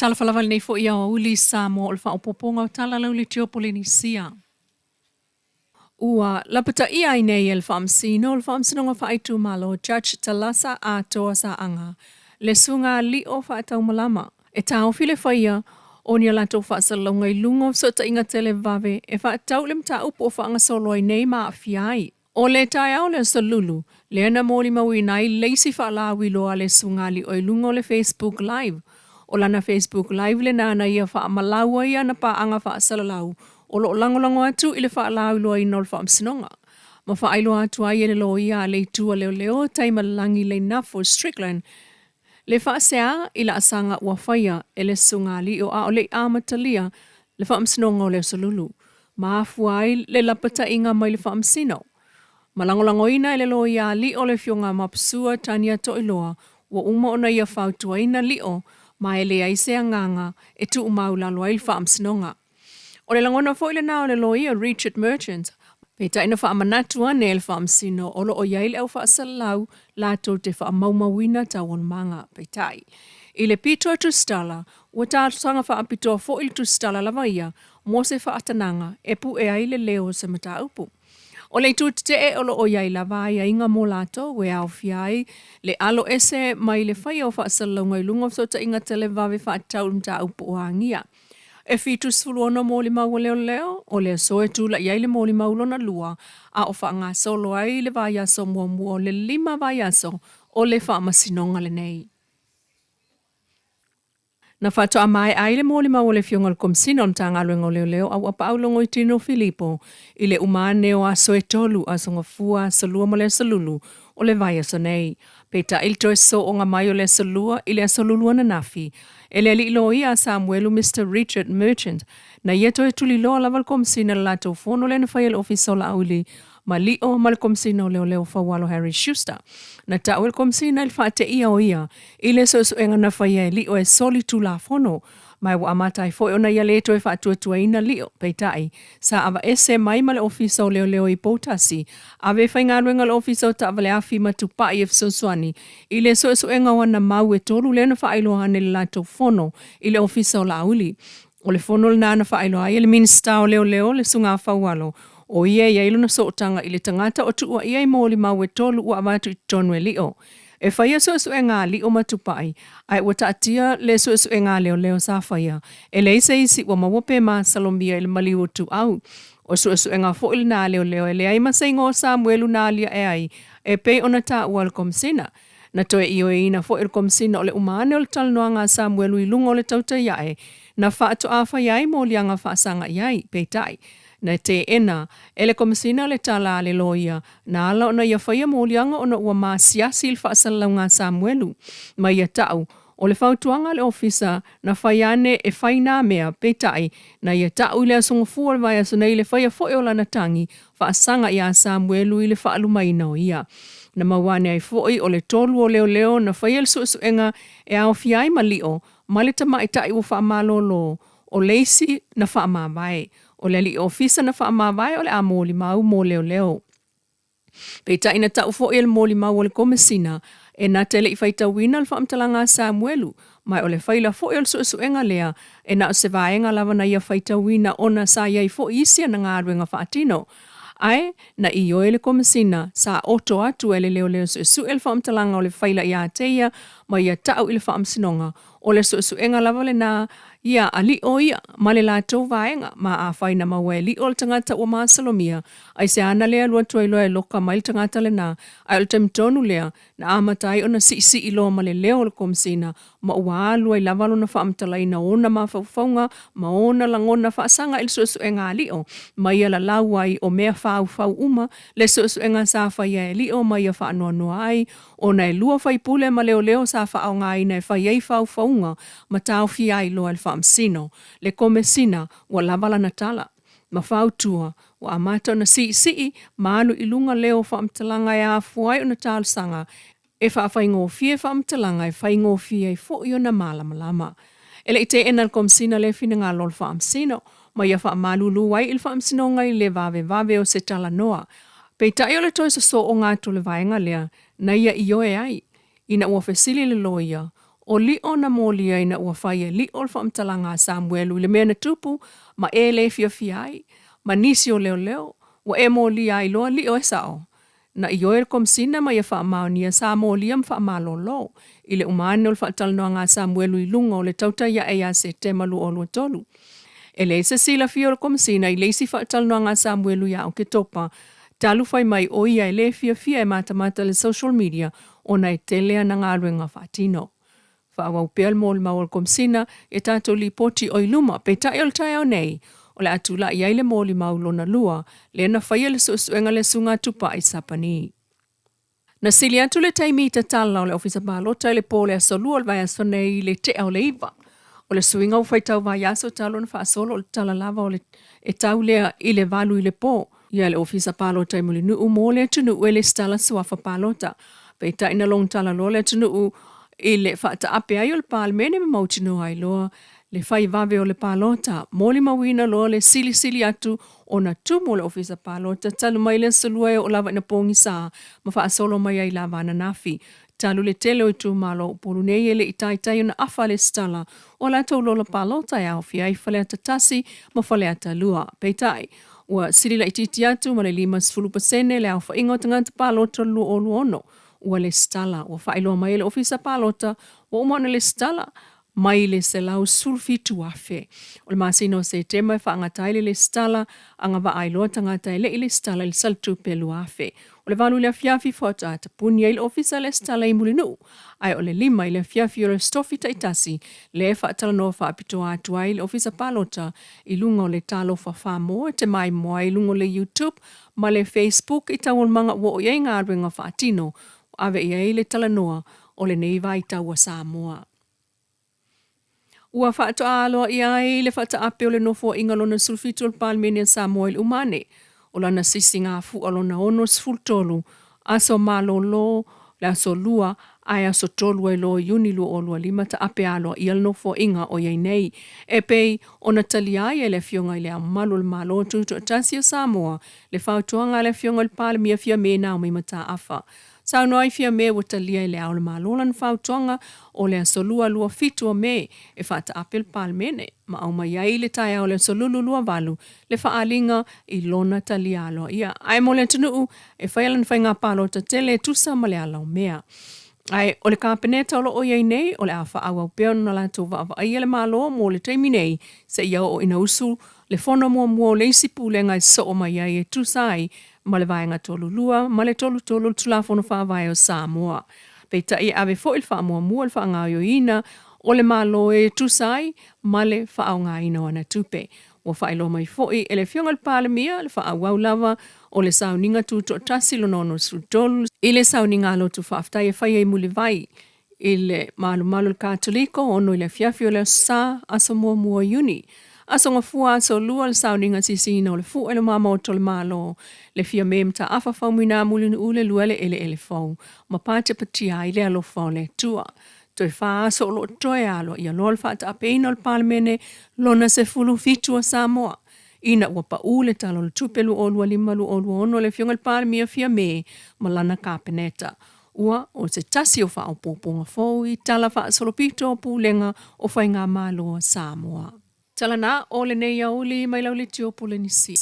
Talofa lava i lenei foi aoauli Samoa o le faaopoopoga o tala lau Litio Polenisia. Ua lapataia ai nei e le Faamasino o le Faamasinoga Faaitumalo Judge Talasa Atoa Saaga le susuga Lio Faataumalama e taofi le faia o ni a latou faasalalauga i luga o fesootaiga televave e faatatau i le mataupu o faagasolo ai nei ma aafia ai. O le taeao o le Aso Lulu lea na molimauina ai le isi faalauiloa a le Susuga Lio i luga o le Facebook Live. O lana Facebook Live lena na ia faamalau ai ana paaga faasalalau o lo o lagolago atu i le faalauiloaina o le faamasinoga ma faailoa atu ai e le loia a le Itu a Leoleo Taimalelagi Leinafo Strickland le faasea i laasaga ua faia e le Susuga Lio a o le i amatalia le faamasinoga o le Aso Lulu, ma afua ai le lapataiga mai le faamasino. Ma lagolagoina e le loia a Lio le Afioga Mapusua Tania Toiloa ua uma ona ia fautuaina Lio ma e leai se agaga e tuumau lalo ai le faamasinoga. O le lagona foi lena o le loia Richard Merchant, peitai na faamanatu ane e le faamasino o lo o i ai le au faasalalau latou te faamaumauina taualumaga. Peitai, i le pito a Tusitala, ua talosaga faapitoa foi le Tusitala lava ia mo se faatanaga e pue ai le leo o se mataupu. O le itu tetee o lo o i ai lava aiaiga mo latou e aofia ai le alo ese mai le faia o faasalalauga i luga o fesootaiga televave faatatau i le mataupu o agia. E 76 molimau a leoleo, o le aso e tulai ai le molimau lona lua, a o faagasolo ai le vaiaso muamua o le 5 vaiaso o le faamasinoga lenei. Na faatoa maea ai le molimau a le Afioga i le Komesina o le Matagaluega o Leoleo Auapaau Logoitino Filipo i le uma ane o aso e tolu, Aso Gafua, Aso Lua ma le Aso Lulu o le vaiaso nei. Peitai le toe sooga mai o le Aso Lua i le Aso Lulu ananafi e le alii loia a Samuelu Mister Richard Merchant na ia toe tuliloa lava le Komesina i le latou fono lea na faia i le Ofisa o Laauli ma Lio ma le Komesina o Leoleo Faualo Harry Schuster. Na tau e le Komesina i le faateia o ia i le suesuega na faia e Lio e soli tulafono ma ua amata ai foi ona ia lē toe faatuatuaina Lio. Peitai, sa aveese mai ma le Ofisa o Leoleo i Poutasi, ave e faigaluega le Ofisa o Taavaleafi ma Tupai e fesoasoani i le suesuega o ana mau e tolu lea na faailoa ane i le latou fono i le Ofisa o Laauli. O le fono lena na faailoa ai e le Minisita o Leoleo le Susuga Faualo o ia e i ai lona sootaga i le tagata o tuuaia i molimau e tolu ua avatu i totonu e Lio. E faia suesuega a Lio ma Tupai, ae ua taatia le suesuega a leoleo sa faia, e leai se isi ua maua pe masalomia i le maliu o Tuau. O suesuega foi lena a leoleo e leai ma se igoa o Samuelu na aliae ai e pei ona taua e le Komesina. Na toe ioeina foi e le Komesina o le uma ane o le talanoaga a Samuelu i luga o le tautai ae na faatoa faia ai moliaga faasaga i ai, peitai, Na teena e le Komesina le tala a le loia, na ala ona ia faia moliaga ona ua masiasi i le faasalalauga a Samuelu. Ma ia ta'u, o le fautuaga a le Ofisa, na fai ane e fai nā mea, peitai, na ia ta'u i le aso gafua o le vaiaso nei le faia foi o lana tagi faasaga iā Samuelu i le faalumaina o ia. Na maua ane ai foi o le tolu o leoleo na faia le suesuega e aofia ai ma Lio ma le tamaitai ua faamalolo O le isi na faamavae, o le alii ofisa na faamavae o le a molimau mo leoleo. Peitai na tau foi e le molimau a le Komesina, e na te le i faitauina le faamatalaga a Samuelu, ma o le faila foi o le suesuega lea, e na o se vaega lava na ia faitauina ona sa i ai foi isi ana galuega faatino. Ae, na ioe le Komesina, sa oto atu e le leoleo suesue le faamatalaga o le faila ia te ia ma ia tau i le faamasinoga, O le suesuega lava lena ia a Lio ia ma le latou vaega, ma afai na maua e Lio le tagata ua masalomia, aisea ana lea alu atu ai loa e loka mai le tagata lena, ae o le taimi tonu lea na amata ai ona siisii loa ma le leo o le Komesina ma ua alu ai lava lona faamatalaina o ona mafaufauga ma ona lagona faasaga i le suesuega a Lio, ma ia lalau ai o mea faufau uma le suesuega sa faia e Lio ma ia faanoanoa ai Ona e lua faipule ma leoleo sa faaaogaina e fai ai faufauga ma taofia ai loa e le Faamasino le Komesina ua lava lana tala ma fautua ua amata ona siisii ma alu i luga leo o faamatalaga e afua ai ona talosaga e faafaigofie faamatalaga e faigofie ai foi ona malamalama. E le i teena le Komesina lea finagalo o le Faamasino ma ia faamalulu ai i le Faamasinoga i le vavevave o se talanoa. Peitai o le toe sosooga atu o le vaega lea na ia ioe ai, ina ua fesili le loia, O liʻo na molia ina ua fai e liʻo le faamatalaga a Samuelu i le mea na tupu ma e le fiafia ai, ma nisi o leoleo, ua e molia ai loa liʻo e sao. Na ioe le Komesina ma ia faamaonia sa molia ma faamalolo i le uma ane o le faatalanoaga a Samuelu i luga o le tautai ae ia Setema 2023. E leai se silafia o le Komesina i le isi faatalanoaga a Samuelu ia Oketopa talu fai mai o ia e le fiafia e matamata i le social media ona e tele ana galuega faatino. Faaauau pea le molimau a le Komesina i a tatou lipoti o i luma, peitai o le taeao nei, o le a tulai ai le molimau lona lua lea na faia i le suesuega a le Susuga a Tupai Sapani. Na sili atu le taimi tatala o le Ofisa Palota i le po o le Aso Lua o le vaiaso nei i le tea o le 9. O le suiga ua faitau vaiaso talu ona faasolo o le tatala lava o le e tau lea i le 8 i le po. Ia le Ofisa Palota i Mulinuu mo le atunuu e lesitala suafa palota. Peitai na logotala loa le atunuu i le faataape ai o le Palemene ma mautinoa ai loa le fai vave o le palota. Molimauina loa le silisili atu ona tumu o le Ofisa Palota talu mai le Aso Lua e oo lava ina pogisa ma faasolo mai ai lava ananafi. Talu le tele o itumalo o Upolu nei e le i taitai ona afa lesitala o latou lola palota e aofia ai Faleata 1 ma Faleata 2. Peitai, ua sili laitiiti atu ma le 50% le aofaiga o tagata palota o le 2026 ua lesitala. Ua faailoa mai e le Ofisa Palota ua uma ona lesitala mai le 117,000. O le masina o Setema e faagata ai le lesitala, agavaa ai loa tagata e le i lesitala i le saletupe 2,000. O le 8 i le afiafi faatoa tapuni ai le ofisa lesitala i Mulinuu, ae o le 5 i le afiafi o le Aso Tofi taitasi lea e faatalanoa faapitoa atu ai le Ofisa Palota i luga o le Talofa Samoa e te maimoa ai i luga o le YouTube ma le Facebook i taualumaga ua oo i ai galuega faatino ua ave i ai le talanoa o lenei vaitau a Samoa. Ua faatoa aloaia ai le faataape o le Nofoaiga lona 17 o le Palemene a Samoa i le uma ane o lana sisigafua lona 63 aso malolo le aso 2 ae aso 3 ai loa o Iuni 2025 taape aloaia le Nofoaiga o i ai nei e pei ona talia ai e le Afioga i Le Ao Mamalu o le Malo Tutoatasi o Samoa le fautuaga a le Afioga i le Palemia Fiame Naomi Mataafa. Saunoa ai Fiame ua talia e Le Ao o le Malo lana fautuaga o le aso Lua 27 o Me e faataape le Palemene ma aumai ai i le taeao o le aso Lulu 28 le faaaliga i lona talia aloaia. Ae mo le atunuu e faia lana faiga palota tele e tusa ma le ala o mea. Ae o le Kapeneta o lo o i ai nei, o le a faaauau pea ona latou vaavaaia le Malo mo le taimi nei seia oo ina usu le fono muamua o le isi Pulega e soo mai ai e tusa ai ma le Vaega 32 ma le 33 o le Tulafono Faavae o Samoa. Peitai e ave foi le faamuamua i le faagaoioiina o le Malo e tusa ai ma le faaaogaina o ana tupe. Ua faailoa mai foi e le Afioga i le Palemia le faaauau lava o le sauniga tutoatasi lona 63 i le sauniga a lotu faafetai e fai ai Mulivai i le malumalu o le Katoliko 6 i le afiafi o le Aso Sa, aso muamua o Iuni. Aso Gafua, aso Lua, le sauniga sisiina o le fua i le Mamoto o le Malo, le fia me mataafa faumuina Mulinuu le lua le eleele fou ma patepatia ai le alofa o le Atua. Toe fa aso o lo o toe aloaia loa le faataapeina o le Palemene lona 17 o Samoa. Ina ua pau le Tala o le Tupe 2025/2026 a le Afioga i le Palemia Fiame ma lana Kapeneta, ua o se tasi o faaopoopoga fou i tala faasolopito o Pulega o Faigamalo a Samoa. Tala na o lenei aoauli mai Laulitio Polenisia.